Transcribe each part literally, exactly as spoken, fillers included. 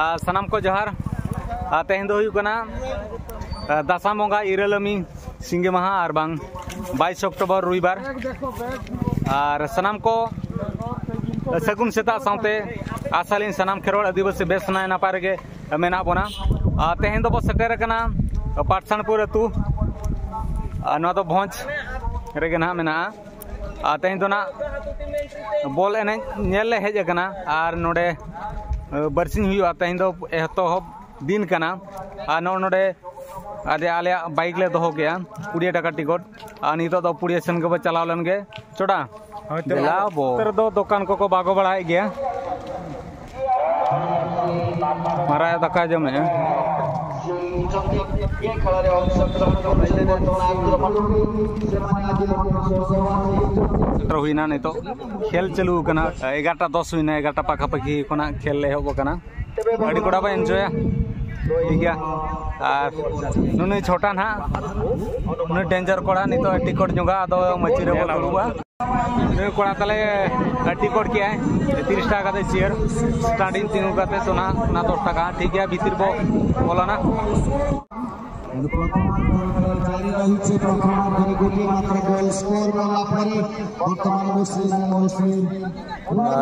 ᱟᱨ ᱥᱟᱱᱟᱢ ᱠᱚ ᱡᱚᱦᱟᱨ᱾ ᱟᱨ ᱛᱮᱦᱮᱧ ᱫᱚ ᱦᱩᱭᱩᱜ ᱠᱟᱱᱟ, ᱟᱨ ᱫᱟᱸᱥᱟᱭ ᱵᱚᱸᱜᱟ ᱤᱨᱟᱹᱞᱟᱹᱢᱤ ᱥᱤᱸᱜᱮ ᱢᱟᱦᱟ ᱟᱨ ᱵᱟᱝ ᱵᱟᱭᱤᱥ ᱚᱠᱴᱳᱵᱚᱨ ᱨᱚᱵᱤᱵᱟᱨ᱾ ᱟᱨ ᱥᱟᱱᱟᱢ ᱠᱚ ᱥᱟᱹᱜᱩᱱ ᱥᱮᱛᱟᱜ ᱥᱟᱶᱛᱮ ᱟᱥᱟᱞᱤᱧ ᱥᱟᱱᱟᱢ ᱠᱷᱮᱨᱣᱟᱲ ᱟᱹᱫᱤᱵᱟᱹᱥᱤ ᱵᱮᱥ ᱱᱟᱭ ᱱᱟᱯᱟᱭ ᱨᱮᱜᱮ ᱢᱮᱱᱟᱜ ᱵᱚᱱᱟ᱾ ᱟᱨ ᱛᱮᱦᱮᱧ ᱫᱚᱵᱚ ᱥᱮᱴᱮᱨ ᱟᱠᱟᱱᱟ ᱯᱟᱴᱥᱟᱱᱯᱩᱨ ᱟᱹᱛᱩ᱾ ᱟᱨ ᱱᱚᱣᱟ ᱫᱚ ᱵᱷᱚᱸᱡᱽ ᱨᱮᱜᱮ ᱱᱟᱦᱟᱜ ᱢᱮᱱᱟᱜᱼᱟ᱾ ᱟᱨ ᱛᱮᱦᱮᱧ ᱫᱚ ᱱᱟᱜ ᱵᱚᱞ ᱮᱱᱮᱡ ᱧᱮᱞ ᱞᱮ ᱦᱮᱡ ᱟᱠᱟᱱᱟ᱾ ᱟᱨ ᱱᱚᱰᱮ, ᱟᱹ, ᱵᱟᱨᱥᱤᱧ ᱦᱩᱭᱩᱜᱼᱟ᱾ ᱛᱮᱦᱮᱧ ᱫᱚ ᱮᱛᱚᱦᱚᱵ ᱫᱤᱱ ᱠᱟᱱᱟ᱾ ᱟᱨ ᱱᱚᱜᱼᱚ ᱱᱚᱰᱮ ᱟᱞᱮ, ᱟᱞᱮᱭᱟᱜ ᱵᱟᱭᱤᱠ ᱞᱮ ᱫᱚᱦᱚ ᱠᱮᱜᱼᱟ, ᱠᱩᱲᱤ ᱴᱟᱠᱟ ᱴᱤᱠᱤᱴ᱾ ᱟᱨ ᱱᱤᱛᱚᱜ ᱫᱚ ᱯᱩᱲᱤᱭᱟᱹ ᱥᱮᱱ ᱜᱮᱵᱚ ᱪᱟᱞᱟᱣ ᱞᱮᱱ ᱜᱮ᱾ ᱪᱚᱰᱟ᱾ ᱦᱳᱭ, ᱛᱚ᱾ ᱫᱮᱞᱟ ᱵᱚ᱾ ᱱᱚᱛᱮ ᱨᱮᱫᱚ ᱫᱚᱠᱟᱱ ᱠᱚᱠᱚ ᱵᱟᱜᱚ ᱵᱟᱲᱟᱭᱮᱫ ᱜᱮᱭᱟ᱾ ᱢᱟᱨᱟᱜ ᱫᱟᱠᱟ ᱡᱚᱢᱮᱜᱼᱟ᱾ ᱥᱮᱴᱮᱨ ᱦᱩᱭᱱᱟ ᱱᱤᱛᱚᱜ, ᱠᱷᱮᱞ ᱪᱟᱹᱞᱩ ᱟᱠᱟᱱᱟ, ᱮᱜᱟᱨᱚᱴᱟ ᱫᱚᱥ ᱦᱩᱭᱱᱟ, ᱮᱜᱟᱨᱚᱴᱟ ᱯᱟᱠᱟᱯᱟᱠᱤ ᱠᱷᱚᱱᱟᱜ ᱠᱷᱮᱞ ᱮᱦᱚᱵ ᱟᱠᱟᱱᱟ᱾ ᱟᱹᱰᱤ ᱠᱚᱲᱟ ᱵᱚᱱ ᱮᱱᱡᱚᱭᱟ, ᱴᱷᱤᱠ ᱜᱮᱭᱟ᱾ ᱟᱨ ᱱᱩᱱᱩᱭ ᱪᱷᱳᱴᱟ ᱱᱟᱦᱟᱜ, ᱩᱱᱤ ᱰᱮᱧᱡᱟᱨ ᱠᱚᱲᱟ, ᱱᱤᱛᱚᱜ ᱴᱤᱠᱚᱴ ᱧᱚᱜᱟ, ᱟᱫᱚ ᱢᱟᱹᱪᱤ ᱨᱮᱵᱚ ᱫᱩᱲᱩᱵᱼᱟ᱾ ᱱᱩᱭ ᱠᱚᱲᱟ ᱛᱟᱞᱮ ᱴᱤᱠᱚᱴ ᱠᱮᱜᱼᱟᱭ ᱛᱤᱨᱤᱥ ᱴᱟᱠᱟ ᱠᱟᱛᱮ ᱪᱮᱭᱟᱨ, ᱥᱴᱟᱱᱰᱤᱝ ᱛᱤᱸᱜᱩ ᱠᱟᱛᱮ ᱛᱚ ᱱᱟᱦᱟᱜ ᱚᱱᱟ ᱫᱚᱥ ᱴᱟᱠᱟ, ᱴᱷᱤᱠ ᱜᱮᱭᱟ, ᱵᱷᱤᱛᱤᱨ ᱵᱚ ᱵᱚᱞᱚᱱᱟ᱾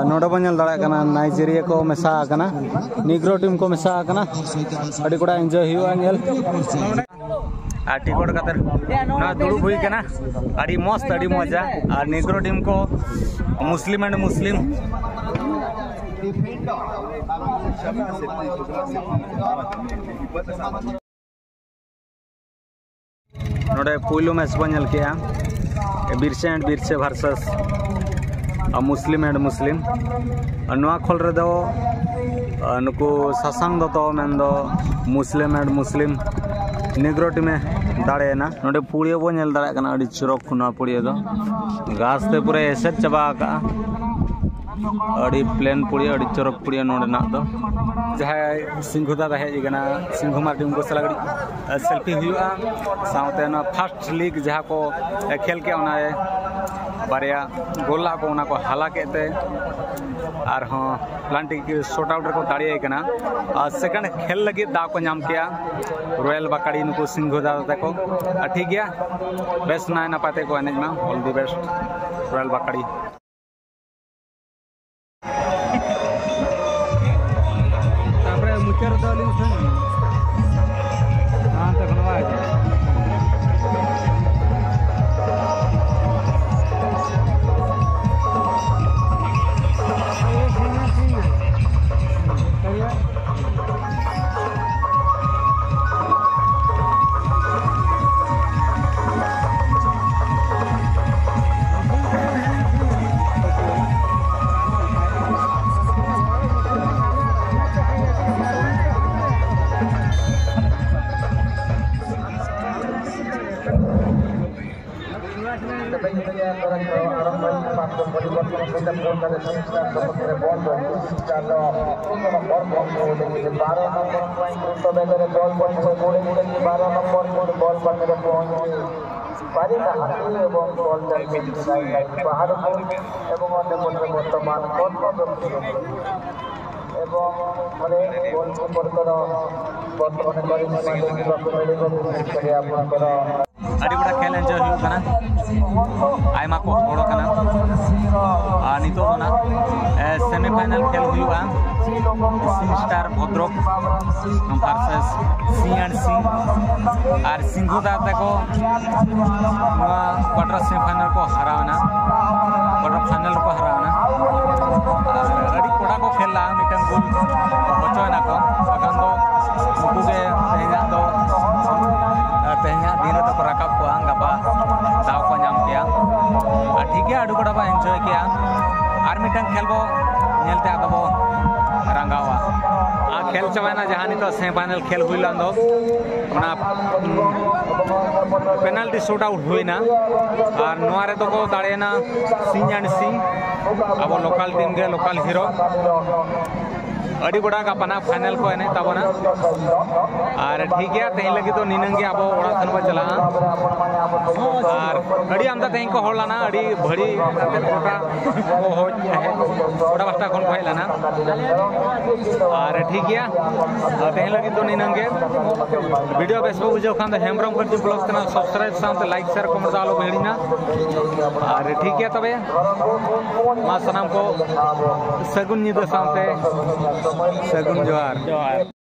ᱱᱚᱰᱮ ᱵᱚᱱ ᱧᱮᱞ ᱫᱟᱲᱮᱭᱟᱜ ᱠᱟᱱᱟ, ᱱᱟᱭᱡᱮᱨᱤᱭᱟ ᱠᱚ ᱢᱮᱥᱟ ᱟᱠᱟᱱᱟ, ᱱᱤᱜᱽᱨᱳ ᱴᱤᱢ ᱠᱚ ᱢᱮᱥᱟ ᱟᱠᱟᱱᱟ᱾ ᱟᱹᱰᱤ ᱠᱚᱲᱟ ᱮᱱᱡᱚᱭ ᱦᱩᱭᱩᱜᱼᱟ ᱧᱮᱞ᱾ ᱟᱨ ᱴᱤᱠᱚᱴ ᱠᱟᱛᱮ ᱱᱚᱣᱟ ᱫᱩᱲᱩᱵ ᱦᱩᱭ ᱠᱟᱱᱟ, ᱟᱹᱰᱤ ᱢᱚᱥᱛ, ᱟᱹᱰᱤ ᱢᱚᱡᱟ᱾ ᱟᱨ ᱱᱤᱜᱽᱨᱳ ᱴᱤᱢ ᱠᱚ, ᱢᱩᱥᱞᱤᱢ ᱮᱱᱰ ᱢᱩᱥᱞᱤᱢ᱾ ᱱᱚᱰᱮ ᱯᱩᱭᱞᱩ ᱢᱮᱪ ᱵᱚᱱ ᱧᱮᱞ ᱠᱮᱜᱼᱟ, Birsa and Birsa versus Muslim and Muslim. ᱱᱚᱣᱟ ᱠᱷᱚᱞ ᱨᱮᱫᱚ, ᱟ, ᱱᱩᱠᱩ ᱥᱟᱥᱟᱝ ᱫᱚᱛᱚ ᱢᱮᱱᱫᱚ ᱢᱩᱥᱞᱤᱢ ᱮᱱᱰ ᱢᱩᱥᱞᱤᱢ ᱱᱤᱜᱽᱨᱳ ᱴᱤᱢᱮ ᱫᱟᱲᱮᱭᱮᱱᱟ᱾ ᱱᱚᱰᱮ ᱯᱩᱲᱤᱭᱟᱹ ᱵᱚᱱ ᱧᱮᱞ ᱫᱟᱲᱮᱭᱟᱜ ᱠᱟᱱᱟ, ᱟᱹᱰᱤ ᱪᱚᱨᱚᱠ ᱱᱚᱣᱟ ᱯᱩᱲᱤᱭᱟᱹ ᱫᱚ, ᱜᱷᱟᱥ ᱛᱮ ᱯᱩᱨᱟᱹ ᱮᱥᱮᱫ ᱪᱟᱵᱟ ᱟᱠᱟᱜᱼᱟ᱾ ᱟᱹᱰᱤ ᱯᱞᱮᱱ ᱯᱩᱲᱤᱭᱟᱹ, ᱟᱹᱰᱤ ᱪᱚᱨᱚᱠ ᱯᱩᱲᱤᱭᱟᱹ ᱱᱚᱰᱮᱱᱟᱜ ᱫᱚ᱾ ᱡᱟᱦᱟᱸᱭ ᱥᱤᱝᱜᱷᱩ ᱫᱟᱫᱟ ᱦᱮᱡ ᱟᱠᱟᱱᱟ, ᱥᱤᱝᱜᱷᱩ ᱢᱟᱨᱰᱤ, ᱩᱱᱠᱩ ᱥᱟᱞᱟᱜ ᱠᱟᱹᱴᱤᱡ, ᱟ, ᱥᱮᱞᱯᱷᱤ ᱦᱩᱭᱩᱜᱼᱟ᱾ ᱥᱟᱶᱛᱮ ᱱᱚᱣᱟ ᱯᱷᱟᱥᱴ ᱞᱤᱜᱽ ᱡᱟᱦᱟᱸ ᱠᱚ, ᱮ, ᱠᱷᱮᱞ ᱠᱮᱜᱼᱟ, ᱚᱱᱟ ᱨᱮ ᱵᱟᱨᱭᱟ ᱜᱳᱞ ᱞᱟᱜ ᱠᱚ, ᱚᱱᱟ ᱠᱚ ᱦᱟᱞᱟ ᱠᱮᱫ ᱛᱮ ᱟᱨᱦᱚᱸ ᱯᱮᱱᱟᱞᱴᱤ ᱥᱚᱴ ᱟᱣᱩᱴ ᱨᱮᱠᱚ ᱫᱟᱲᱮᱭᱟᱭ ᱠᱟᱱᱟ᱾ ᱟᱨ ᱥᱮᱠᱮᱱᱰ ᱠᱷᱮᱞ ᱞᱟᱹᱜᱤᱫ ᱫᱟᱣ ᱠᱚ ᱧᱟᱢ ᱠᱮᱜᱼᱟ ᱨᱚᱭᱮᱞ ᱵᱟᱠᱟᱲᱤ, ᱱᱩᱠᱩ ᱥᱤᱝᱦᱚ ᱫᱟᱫᱟ ᱛᱟᱠᱚ᱾ ᱟᱨ ᱴᱷᱤᱠ ᱜᱮᱭᱟ, ᱵᱮᱥ ᱱᱟᱭ ᱱᱟᱯᱟᱭ ᱛᱮᱠᱚ ᱮᱱᱮᱡ ᱢᱟ᱾ All the best ᱨᱚᱭᱮᱞ ᱵᱟᱠᱟᱲᱤ᱾ ᱛᱟᱨᱯᱚᱨᱮ ᱢᱩᱪᱟᱹᱫ ᱨᱮᱫᱚ ᱟᱹᱞᱤᱧ ᱴᱷᱮᱱ ᱦᱟᱱᱛᱮ ᱠᱷᱚᱱ ᱵᱟᱭ ᱦᱤᱡᱩᱜᱼᱟ᱾ ᱵᱟᱨᱚ ᱱᱚᱢᱵᱚᱨ ᱯᱚᱭᱮᱱᱴ ᱜᱩᱨᱩᱛᱛᱚ ᱵᱮᱜᱚᱨᱮ ᱵᱚᱞ ᱵᱚᱞ ᱠᱷᱮᱞ ᱵᱟᱨᱚ ᱱᱚᱢᱵᱚᱨ ᱵᱚᱞ ᱵᱟᱹᱴᱤ ᱨᱮ ᱯᱚᱭᱮᱱᱴ ᱯᱟᱨᱤᱱᱟ ᱦᱟᱹᱛᱤ ᱮᱵᱚᱝ ᱵᱚᱞ ᱪᱟᱞ ᱯᱟᱦᱟᱲ ᱮᱵᱚᱝ ᱚᱱᱰᱮ ᱢᱚᱫᱽᱫᱷᱮ ᱵᱚᱨᱛᱚᱢᱟᱱ ᱠᱚᱨᱢᱚ ᱵᱮᱵᱥᱤ ᱮᱵᱚᱝ ᱚᱱᱮ ᱜᱳᱞ ᱠᱤᱯᱟᱨ ᱠᱚᱫᱚ ᱵᱚᱨᱛᱚᱢᱟᱱ ᱠᱚᱨᱤᱱ ᱢᱟᱹᱞᱤᱠ ᱵᱟᱠᱚ ᱢᱮᱞᱤ ᱠᱚ ᱵᱤᱥᱮᱥ ᱠᱚᱨᱮ ᱟᱵᱚ ᱠᱚᱫᱚ ᱟᱹᱰᱤ ᱜᱚᱴᱟ ᱠᱷᱮᱞ ᱮᱱᱡᱚᱭ ᱦᱩᱭᱩᱜ ᱠᱟᱱᱟ᱾ ᱟᱭᱢᱟ ᱠᱚ ᱦᱚᱲ ᱠᱟᱱᱟ᱾ ᱟᱨ ᱱᱤᱛᱚᱜ ᱫᱚ ᱱᱟᱜ, ᱮ, ᱥᱮᱢᱤᱯᱷᱟᱭᱱᱟᱞ ᱠᱷᱮᱞ ᱦᱩᱭᱩᱜᱼᱟ, ᱥᱤᱝ star Bhadrak versus C and ᱥᱤ᱾ ᱟᱨ ᱥᱤᱝᱦᱩ ᱫᱟ ᱛᱟᱠᱚ ᱱᱚᱣᱟ ᱠᱣᱟᱴᱟᱨ ᱥᱮᱢᱤᱯᱷᱟᱭᱱᱟᱞ ᱠᱚ ᱦᱟᱨᱟᱣ ᱮᱱᱟ, ᱠᱣᱟᱴᱟᱨ ᱯᱷᱟᱭᱱᱟᱞ ᱨᱮᱠᱚ ᱦᱟᱨᱟᱣ ᱮᱱᱟ᱾ ᱟᱨ ᱟᱹᱰᱤ ᱠᱚᱲᱟ ᱠᱚ ᱠᱷᱮᱞ ᱞᱮᱫᱼᱟ, ᱢᱤᱫᱴᱟᱝ ᱜᱳᱞ ᱦᱚᱪᱚᱭᱮᱱᱟ ᱠᱚ᱾ ᱵᱟᱠᱷᱟᱱ ᱫᱚ ᱩᱱᱠᱩ ᱜᱮ ᱛᱮᱦᱮᱧᱟᱜ ᱫᱚ, ᱛᱮᱦᱮᱧᱟᱜ ᱫᱤᱱ ᱨᱮᱫᱚ ᱠᱚ ᱨᱟᱠᱟᱵ ᱠᱚᱣᱟ, ᱜᱟᱯᱟ ᱫᱟᱣ ᱠᱚ ᱧᱟᱢ ᱠᱮᱭᱟ᱾ ᱟᱨ ᱴᱷᱤᱠ ᱜᱮᱭᱟ, ᱟᱹᱰᱤ ᱠᱚᱲᱟ ᱵᱚ ᱮᱱᱡᱚᱭ ᱠᱮᱜᱼᱟ᱾ ᱟᱨ ᱢᱤᱫᱴᱟᱝ ᱠᱷᱮᱞ ᱵᱚ ᱧᱮᱞ ᱛᱮ ᱟᱫᱚ ᱵᱚ ᱨᱟᱸᱜᱟᱣᱟ᱾ ᱟᱨ ᱠᱷᱮᱞ ᱪᱟᱵᱟᱭᱮᱱᱟ, ᱡᱟᱦᱟᱸ ᱱᱤᱛᱚᱜ ᱥᱮᱢᱤᱯᱷᱟᱭᱱᱟᱞ ᱠᱷᱮᱞ ᱦᱩᱭ ᱞᱮᱱ ᱫᱚ, ᱚᱱᱟ, ᱩᱢ, ᱯᱮᱱᱟᱞᱴᱤ ᱥᱩᱴ ᱟᱣᱩᱴ ᱦᱩᱭᱱᱟ᱾ ᱟᱨ ᱱᱚᱣᱟ ᱨᱮᱫᱚ ᱠᱚ ᱫᱟᱲᱮᱭᱮᱱᱟ ᱥᱤᱧ ᱮᱱᱰ ᱥᱤ, ᱟᱵᱚ ᱞᱳᱠᱟᱞ ᱴᱤᱢ ᱜᱮ ᱞᱳᱠᱟᱞ ᱦᱤᱨᱳ᱾ ᱟᱹᱰᱤ ᱵᱚᱲᱟ ᱜᱟᱯᱟᱱᱟ ᱯᱷᱟᱭᱱᱮᱞ ᱠᱚ ᱮᱱᱮᱡ ᱛᱟᱵᱚᱱᱟ᱾ ᱟᱨ ᱴᱷᱤᱠ ᱜᱮᱭᱟ, ᱛᱮᱦᱮᱧ ᱞᱟᱹᱜᱤᱫ ᱫᱚ ᱱᱤᱱᱟᱹᱝ ᱜᱮ, ᱟᱵᱚ ᱚᱲᱟᱜ ᱥᱮᱱ ᱵᱚᱱ ᱪᱟᱞᱟᱜᱼᱟ᱾ ᱟᱨ ᱟᱹᱰᱤ ᱟᱢᱫᱟ ᱛᱮᱦᱮᱧ ᱠᱚ ᱦᱚᱲ ᱞᱮᱱᱟ, ᱟᱹᱰᱤ ᱵᱷᱟᱹᱲᱤ ᱠᱟᱛᱮ ᱜᱚᱴᱟ ᱠᱚ ᱦᱚᱡ ᱛᱟᱦᱮᱸᱫ, ᱜᱚᱴᱟ ᱯᱟᱦᱴᱟ ᱠᱷᱚᱱ ᱠᱚ ᱦᱮᱡ ᱞᱮᱱᱟ᱾ ᱟᱨ ᱴᱷᱤᱠ ᱜᱮᱭᱟ, ᱛᱮᱦᱮᱧ ᱞᱟᱹᱜᱤᱫ ᱫᱚ ᱱᱤᱱᱟᱹᱝ ᱜᱮ᱾ ᱵᱷᱤᱰᱤᱭᱳ ᱵᱮᱥ ᱵᱚ ᱵᱩᱡᱷᱟᱹᱣ ᱠᱷᱟᱱ ᱫᱚ ᱦᱮᱢᱵᱨᱚᱢ ᱠᱟᱹᱨᱡᱤ ᱵᱞᱚᱜ ᱪᱮᱱᱮᱞ ᱥᱟᱵᱥᱠᱨᱟᱭᱤᱵ ᱥᱟᱶᱛᱮ ᱞᱟᱭᱤᱠ, ᱥᱮᱭᱟᱨ, ᱠᱚᱢᱮᱱᱴ ᱫᱚ ᱟᱞᱚ ᱵᱚ ᱦᱤᱲᱤᱧᱟ᱾ ᱟᱨ ᱴᱷᱤᱠ ᱜᱮᱭᱟ ᱛᱚᱵᱮ, ᱢᱟ ᱥᱟᱱᱟᱢ ᱠᱚ ᱥᱟᱹᱜᱩᱱ ᱧᱤᱫᱟᱹ ᱥᱟᱶᱛᱮ ᱥᱟᱹᱜᱩᱱ ᱡᱚᱦᱟᱨ᱾ ᱡᱚᱦᱟᱨ᱾